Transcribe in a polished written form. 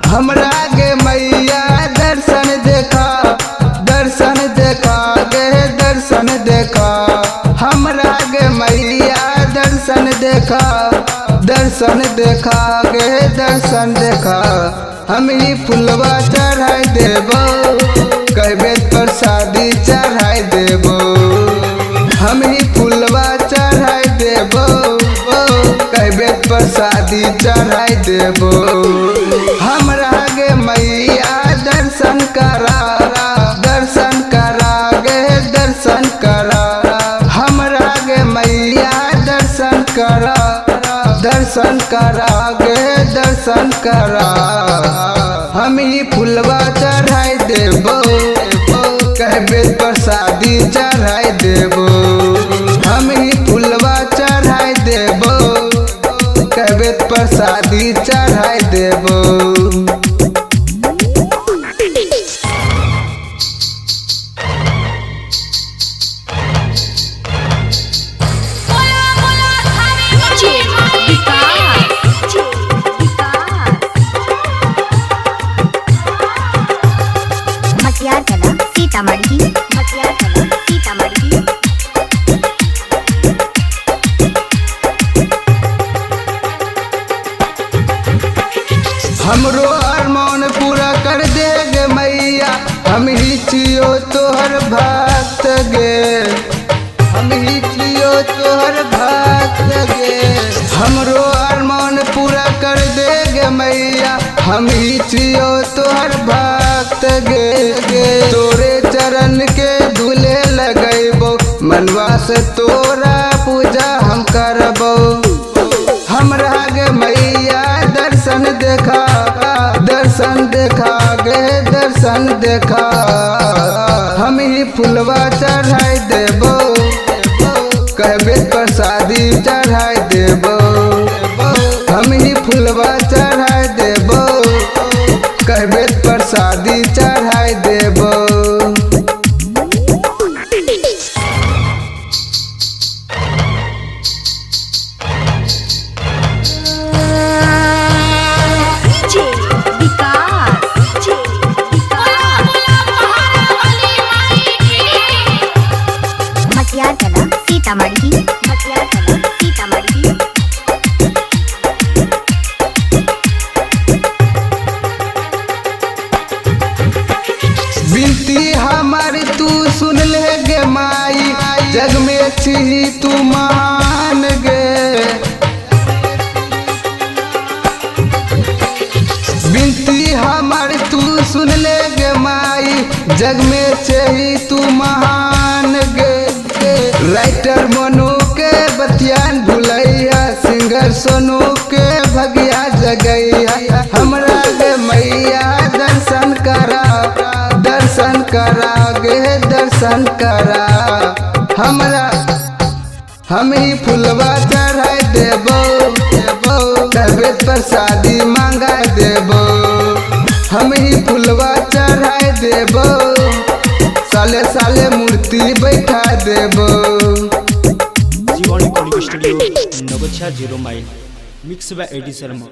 हमरा गे मैया दर्शन देखा, दर्शन देखा गे दर्शन देखा। हमरा गे मैया दर्शन देखा, दर्शन देखा गे दर्शन देखा। हम ही फुलवा चढ़ाई देबो, कहबे प्रसादी चढ़ाई देबो। हम ही फुलवा चढ़ाई देबो, कहबे प्रसादी चढ़ाई देबो। हमरा गे मैया दर्शन करा, दर्शन करा गे दर्शन करा। हमरा गे मैया दर्शन करा, दर्शन करा गे दर्शन करा। हम ही फुलवा चढ़ाई देबो, कहबे प्रसादी चढ़ाई देबो। हम ही फुलवा चढ़ाई देबो, कहबे प्रसादी चढ़ाई देबो। DJ Vikas. Matiyar Kala Sitamarhi, Matiyar Kala Sitamarhi. हमरो अरमान पूरा कर दे गे मैया, हम ही छियो तोहर भक्त गे। हम ही छियो तोहर भक्त गे। हमरो अरमान पूरा कर दे गे मैया, हम ही छियो तोहर भक्त गे गे। तोरे चरण के धूले लगैबो, मनवा से तोरा पूजा हम करबो। हमरा गे मैया दर्शन देखा, दर्शन देखा गे दर्शन देखा। हम ही फुलवा चढ़ाई देबो, कहबे प्रसादी चढ़ाई देबो। हम ही फुलवा चढ़ाई देबो, कहबे प्रसादी चढ़ाई देबो। DJ Vikas. Matiyar Kala Sitamarhi, Matiyar Kala Sitamarhi. विनती हमार तू सुन ले गे माई, जग में छी तू महान गे। विनती हमार तू सुन ले गे माई, जग में छी तू महान गे। राइटर मनु के बतियान भुलैया, सिंगर सोनू के भगिया जगैया। हमरा गे मैया दर्शन करा, दर्शन करा गे दर्शन करा। हमरा हम ही फुलवा चढ़ाई देबो, कहबे प्रसादी मांगा देबो। हम ही फुलवा चढ़ाई देबो, साले साले मूर्ति बैठा देबो। Jiwan recording studio, Naugachia 0 mile. Mix by AD Sharma.